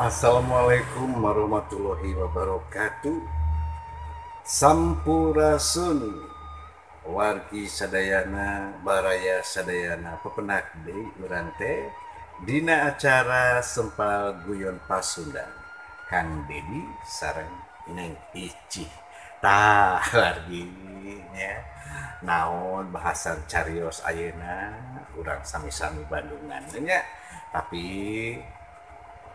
Assalamualaikum warahmatullahi wabarakatuh. Sampurasun wargi sadayana, baraya sadayana, pepenak deui urang teh dina acara Sempal Guyon Pasundan Kang Dedi sareng Neng Icih. Tah wargi nya, naon bahasan carios ayeuna urang sami-sami Bandungan nya, tapi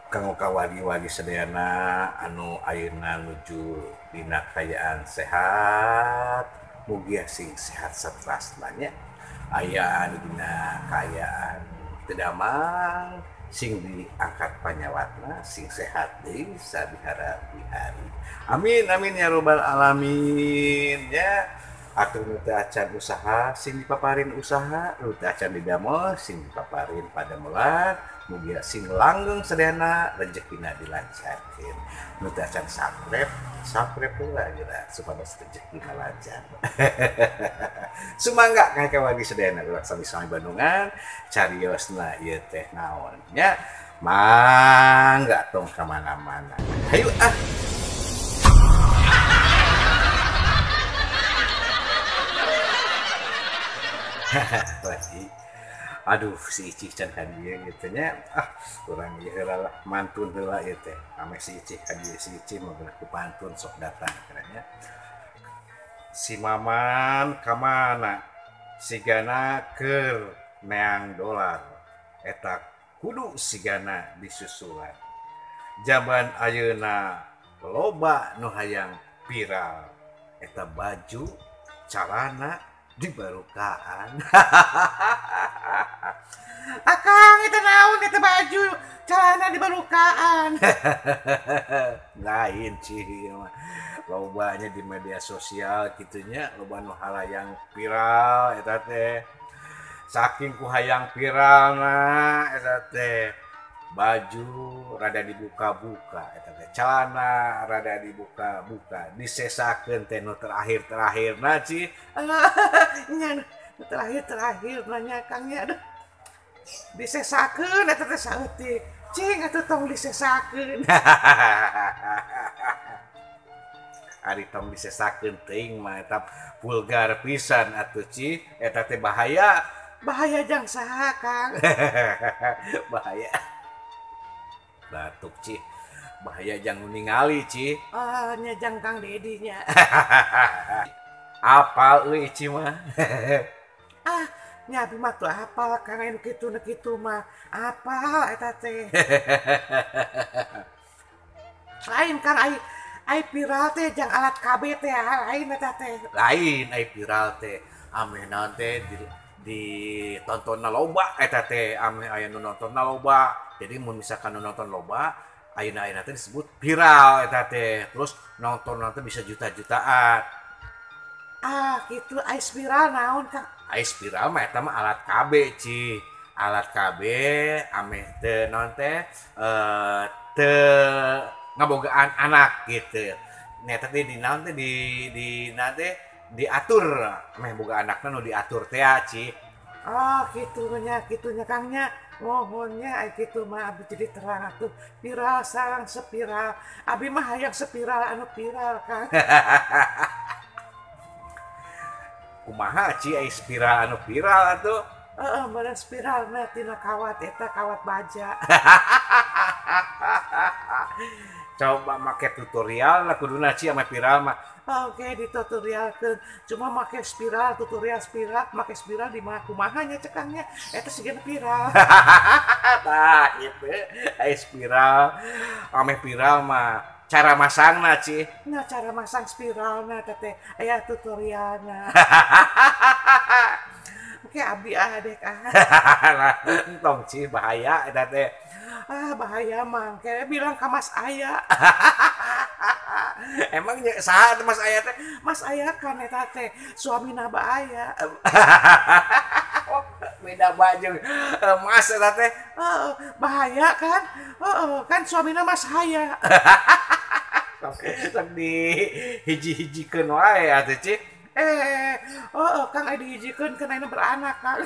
kanggo kawargi-wargi sadayana anu ayeuna nuju dina kaayaan sehat, mugia sing sehat saterasna nya. Aya anu dina kaayaan teu damang, sing diangkat panyawatna, sing sehat deui sabihara-bihari. Amin amin ya robbal alamin nya. Atuh nu teu acan usaha sing dipaparin usaha, nu teu acan didamel sing dipaparin padamelan, mugia sing langgeng sadayana rejekina dilancarkeun. Nu teu acan subscribe, subscribe heula geura supados rejekina lancar. Sumangga ka wargi sadayana urang sami-sami Bandungan, cariosna ieu teh naon nya. Mangga tong ka mana-mana. Hayu ah. Lagi aduh si Icih can ka dieu gitu nya, ah urang ieu heula lah mantun heula ieu teh ame si Icih ka dieu, si Icih mah geura ku pantun sok datang nya. Si Maman ka mana sigana keur neang dolar eta kudu sigana disusulan. Jaman ayeuna loba nu hayang viral eta baju calana dibarukaan. Akang itu naon itu baju celana dibarukaan. Lain sih lobanya di media sosial gitunya, loba nu halayang viral eta teh. Saking ku hayang viral na eta teh baju rada dibuka-buka eta teh, celana rada dibuka-buka, disesakeun teh nu terakhir-terakhir na ci. Nya nu terakhir-terakhir nanya Kang nya, aduh disesakeun eta teh saeutik. Cing atuh tong disesakeun. Ari tong disesakeun teuing mah eta vulgar pisan atuh ci, eta teh bahaya. Bahaya jang saha Kang? Bahaya. Batuk ci, bahaya jang ningali ci. Ah nya jang Kang Dedi nya. Apal euy Ici mah. Ah nya abi mah tuh apal Kang anu kitu nu kitu mah. Apal eta teh. Lain Kang ai viral teh jang alat KB teh lain eta teh. Lain ai viral teh ameh naon teh ditontonna loba eta teh, ameh aya nu nontonna loba. Jadi mun misalkan nu nonton loba, ayeuna-ayeuna teh disebut viral eta teh. Terus nonton teh bisa juta-jutaan. Ah, kitu ai viral naon Kang? Ai viral mah eta mah alat KB ci. Alat KB ameh teu naon teh teu ngabogaan anak gitu. Nya teh di naon teh di naon teh diatur ameh boga anakna nu diatur teh ci. Oh, kitunya, kitunya Kang nya. Mohonnya ai kitu mah abi jadi terang atuh. Viral sareng spiral. Abi mah hayang spiral anu viral Kang. Kumaha ci ai spiral anu viral atuh? Heeh, meureun spiralna tina kawat eta kawat baja. Coba make tutorial lah kuduna ci ame viral mah. Oke, ditutorialkeun. Cuma make spiral, tutorial spiral, make spiral di mana kumaha nya cekangnya eta sigana viral. Tah kitu ai spiral ame viral mah cara masangna ci. Nah, cara masang spiralna teh aya tutorialna. Oke, abdi ah dek ah. Entong ci bahaya eta teh. Ah bahaya mah, kayak bilang ka Mas Aya. Emang saha Mas Aya teh? Mas Aya kan eta teh suamina Ba Aya. Beda baju Mas eta teh. Bahaya kan? Kan suamina Mas Aya. Sok di hiji-hijikeun wae atuh ci. Oh Kang aya dihijikeun kan ayeuna beranak Kang.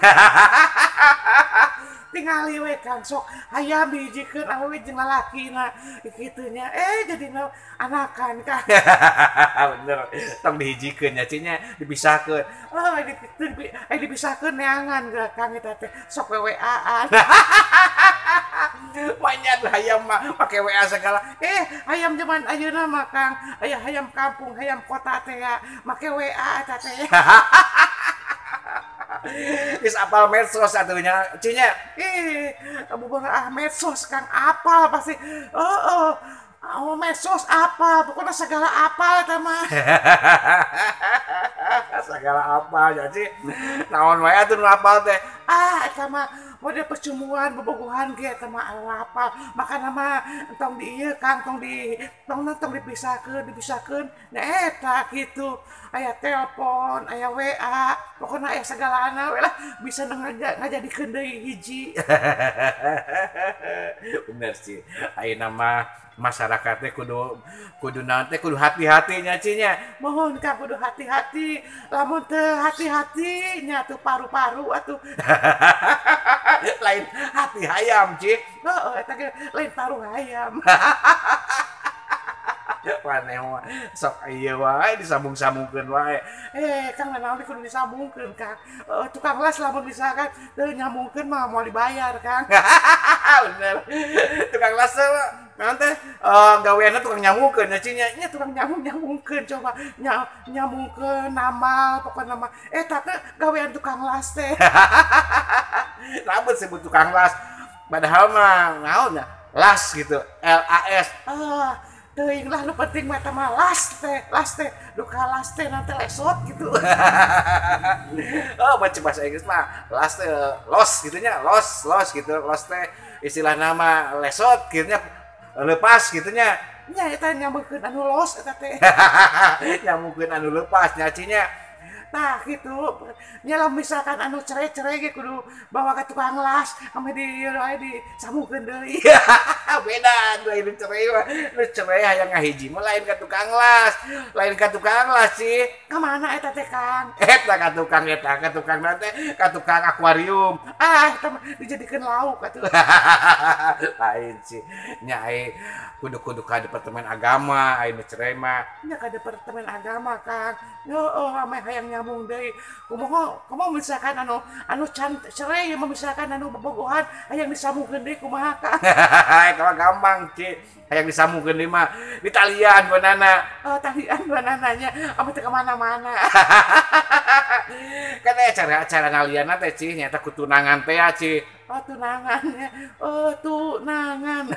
Tingali we Kang sok hayam dihijikeun awewe jeung lalakina kitu nya jadina anakan Kang. Bener, tong dihijikeun nya Ci nya dipisahkeun. Oh dipisahkeun neangan Kang eta teh sok WA-an. Banyak hayam mah pake WA segala. Hayam zaman ayeuna mah Kang, aya hayam kampung, hayam kota teh ya, make WA eta teh. Geus apal medsos atuh nya Ci nya. Bukan medsos Kang apal pasti. Oh, oh medsos apal, pokoknya segala apal eta mah. Segala apal ya Ci. Naon wae atuh nu apal teh? Ah, eta mah model percumuan bobogohan ge eta mah apal. Makana mah tong di ieu Kang, tong di tong tong dipisahkeun, dipisahkeun. Nah eta kitu. Aya telepon, aya WA, pokokna aya segalana we lah bisa ngajadikeun deui hiji. Bener sih. Ayeuna mah masyarakat teh kudu kudu naon teh kudu hati-hati nya Ci nya. Mohon Kang kudu hati-hati. Lamun teu hati-hati nya tuh paru-paru atuh. Lain hati hayam Ci. Heeh, eta ge lain paru hayam. Maneh mah sok ieu wae disambung-sambungkeun wae. Kang naon kudu disambungkeun Kang. Tukang las lamun misalkan teu nyambungkeun mah moal dibayar Kang. Bener. Tukang las naon teh gaweanna tukang nyambungkeun nya Ci nya. Nya tukang nyambung-nyambungkeun coba nyambungkeun namal pokona mah. Eta teh gawean tukang las teh. Lamun sebut tukang las padahal mah naon nya las gitu. L A S. Teuing lah nu penting mah eta mah las teh duka las teh nanti lesot gitu. Oh baca bahasa Inggris mah las teh los gitu nya, los los gitu, los teh istilah nama lesot gitu nya, lepas gitu nya. Nya eta nyambungkeun anu los eta teh. Nyambungkeun anu lepas nya Ci nya. Nah gitu, nya lamun misalkan anu cerai-cerai ge kudu bawa ke tukang las, ame di ieu wae disambungkeun deui. Beda atuh nu cerai mah, nu cerai hayang ngahiji mah lain ka tukang las, lain ka tukang las sih. Ka mana eta teh Kang? Eta ka tukang eta, ka tukang naon teh? Ka tukang akuarium. Ah, eta mah dijadikeun lauk atuh. Lain sih. Nya ai kudu-kudu ka departemen agama ai nu cerai mah. Nya ka departemen agama Kang. Heueuh, ame hayang nyambung deui. Kumaha kumaha misalkan anu anu can cerai mah misalkan anu bobogohan hayang disambungkeun deui kumaha Kang? Eta mah gampang Ci. Hayang disambungkeun deui mah ditalian duanana. Oh, talian duanana nya ame teu ka mana-mana. Kan aya acara nalianna teh Ci nyaeta ku tunangan teh ya Ci. Oh, tunangan nya. Oh, tunangan.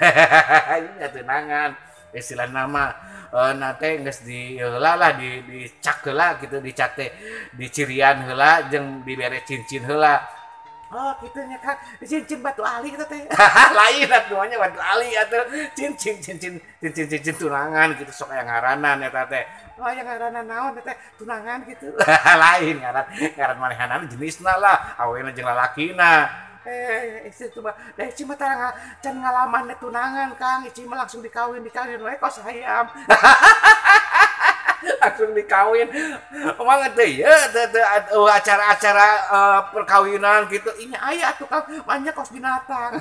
Nya tunangan. Istilah nama nate geus di heula lah di dicak heula gitu, dicak teh dicirian heula jeung dibere cincin heula. Oh, kitu nya Kang. Cincin batu ali kitu teh. Lain atuh nya batu ali atuh. Cincin cincin cincin cincin tunangan gitu sok aya ngaranan eta teh. Oh, aya ngaranan naon teh tunangan gitu. Lain ngaran ngaran manehanana jenisna lah, awena jeung lalakina. Ici tuh mah, da ici mah tara can ngalaman tunangan Kang, ici mah langsung dikawin we kos hayam. Langsung dikawin. Emang teh ieu teh acara-acara perkawinan gitu. Inya aya atuh Kang, manya kos binatang.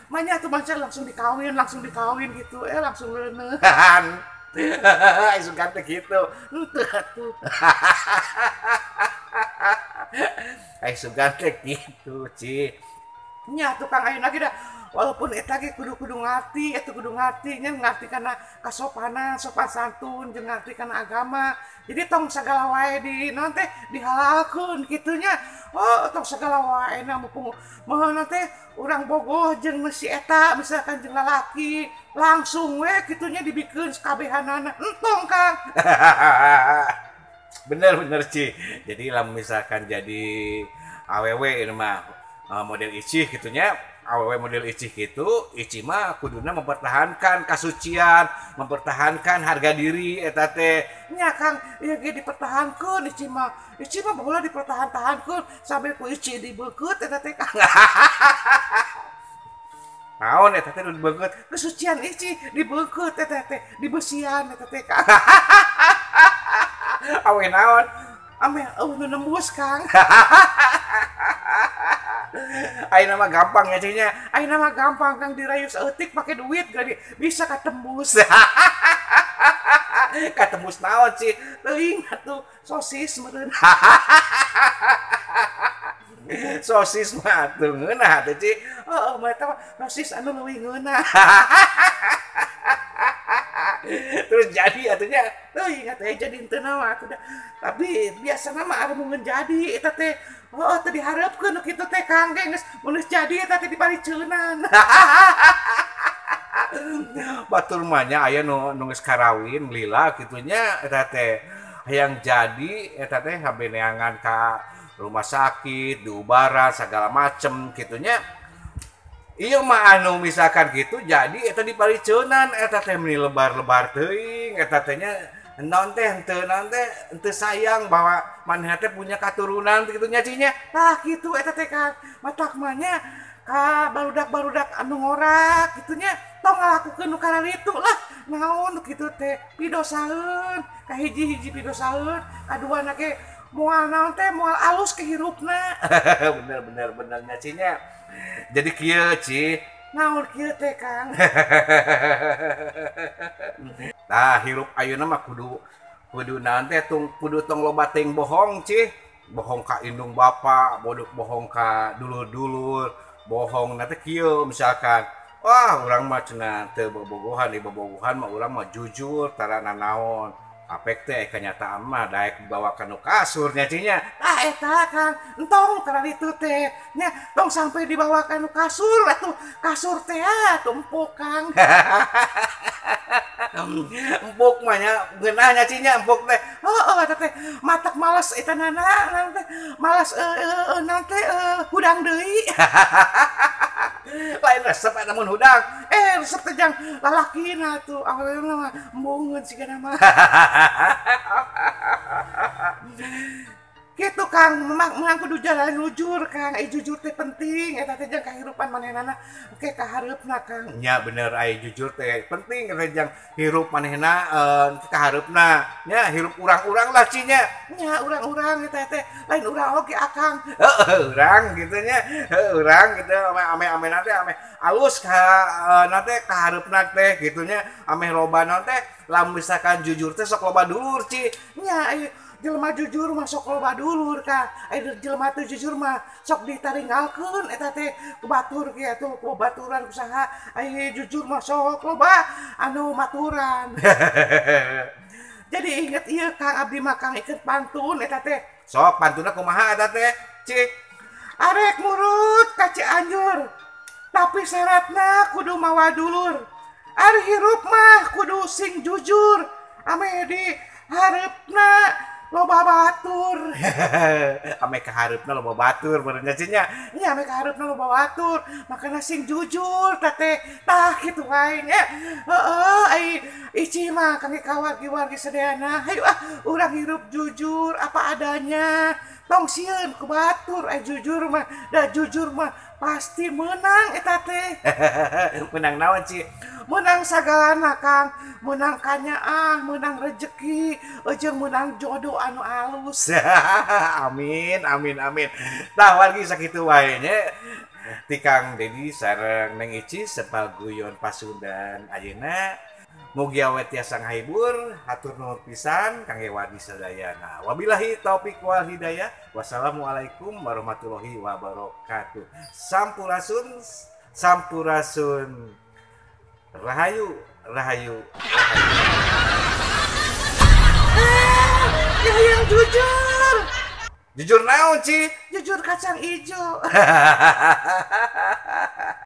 Manya atuh manca langsung dikawin gitu, langsung leuneuhan. Isukan teh kitu. Henteu atuh. Ai sugan teh kitu Ci. Nya tukang ayeuna ge da walaupun eta ge kudu-kudu ngarti, eta kudu ngarti nya ngarti kana kasopanan, sopan santun jeung ngarti kana agama. Jadi tong sagala wae di naon teh dihalalkeun kitu nya. Oh, tong sagala wae na mumpung meuheunna teh urang bogoh jeung si eta misalkan jeung lalaki langsung we kitu nya dibikeun sakabehanana. Entong Kang. Bener bener Ci. Jadi lamun misalkan jadi awewe ini mah model icih gitunya, awewe model icih gitu, icih mah kuduna mempertahankan kasucian, mempertahankan harga diri eta teh. Nya Kang, ieu ge dipertahankeun icih mah. Icih mah baheula dipertahan-tahankeun sampai ku icih dibeukeup eta teh Kang. Naon eta teh nu dibeukeup? Kesucian icih dibeukeup eta teh, dibeusian eta teh Kang. Awe naon? Ameh eueuh nu nembus Kang. Ayeuna mah gampang ya Ci nya. Ayeuna mah gampang Kang, dirayu saeutik pake duit geuning bisa katembus. Katembus naon Ci? Teuing atuh sosis meureun. Sosis mah atuh ngeunah atuh Ci. Heeh, mah eta mah sosis anu leuwih ngeunah. Terus jadi atuh nya. Teuing atuh jadi henteu mah atuh da. Tapi biasana mah anu mun jadi eta teh heueuh teu diharepkeun nu kitu teh Kang ge geus mun geus jadi eta teh dipariceunan. Batur mah nya aya nu geus karawin lila kitu nya eta teh hayang jadi eta teh sampe neangan ka rumah sakit, diubaran segala macem kitu nya. Ieu mah anu misalkan gitu jadi eta dipariceunan eta teh meni lebar-lebar teuing eta teh nya naon teh henteu naon teh henteu sayang bahwa manehna teh punya katurunan kitu nya Ci nya. Tah kitu eta teh Kang. Matak mah nya ka barudak-barudak anu ngorak kitu nya tong ngalakukeun nu kararitu lah. Naon nu kitu teh pidosaeun, kahiji-hiji pidosaeun, kaduana ge moal naon teh moal alus kehirupna. Bener bener bener nya Ci nya. Jadi kieu Ci. Naon kieu teh Kang? Tah hirup ayeuna mah kudu kudu naon teh tung kudu tong loba teuing bohong Ci. Bohong ka indung bapa, bohong ka dulur-dulur, bohong na teh kieu misalkan wah urang mah cenah teu bobogohan, di bobogohan mah urang mah jujur tara nanaon. Apek teh kenyataan mah daek dibawa ka nu kasur nya Ci nya. Tah eta Kang, entong kararitu teh nya tong sampai dibawa ka nu kasur atuh kasur teh atuh empuk Kang. Empuk mah nya ngeunah nya Ci nya empuk teh. Heueuh eta teh matak males eta nana naon teh males naon teh hudang deui. Lain resep eta mun hudang. Resep teh jang lalakina atuh awewe mah embungeun sigana mah. Kitu Kang, memang kudu jalan jujur Kang. Jujur teh penting eta teh jang kahirupan manehna ke kahareupna Kang. Nya bener ai jujur teh penting eta jang hirup manehna kahareupna. Nya hirup urang-urang lah Ci nya. Nya urang-urang eta teh lain urang oge Akang. Heeh, urang kitu nya. Heuh, urang kitu ame-ame teh ame alus ka na teh kahareupna teh kitu nya ameh loba naon teh lamun misalkan jujur teh sok loba dulur Ci. Nya jelema jujur mah sok loba dulur Kang. Aya jelema teu jujur mah sok ditaringgalkeun eta teh ku batur ge atuh ku baturan ku saha. Aya jujur mah sok loba anu maturan. Jadi inget ieu Kang, abdi mah Kang iket pantun eta teh. Sok pantunna kumaha eta teh Ci? Arek murut ka Cianjur tapi syaratna kudu mawa dulur. Ari hirup mah kudu sing jujur ameh di hareupna loba batur. Ame kahareupna loba batur bener nya Ci nya. Nya ame kahareupna loba batur, makana sing jujur tah teh. Tah kitu wae nya. Heeh, ai Ici mah kangge ka wargi-wargi sadayana, hayu ah urang hirup jujur apa adanya. Tong sieun ku batur ai jujur mah, da jujur mah pasti meunang eta teh. Meunang naon Ci? Meunang sagalana Kang, meunang kanyaah, meunang rejeki, jeung meunang jodoh anu alus. Amin amin amin. Tah wargi sakitu wae nya. Ti Kang Dedi sareng Neng Ici Sempal Guyon Pasundan ayeuna. Mugi awet tiasa ngahibur, hatur nuhun pisan kangge wargi sadayana. Wabillahi taufik wal hidayah. Wassalamualaikum warahmatullahi wabarakatuh. Sampurasun, sampurasun. Rahayu, rahayu, rahayu. Yang jujur. Jujur naon Ci? Jujur kacang ijo.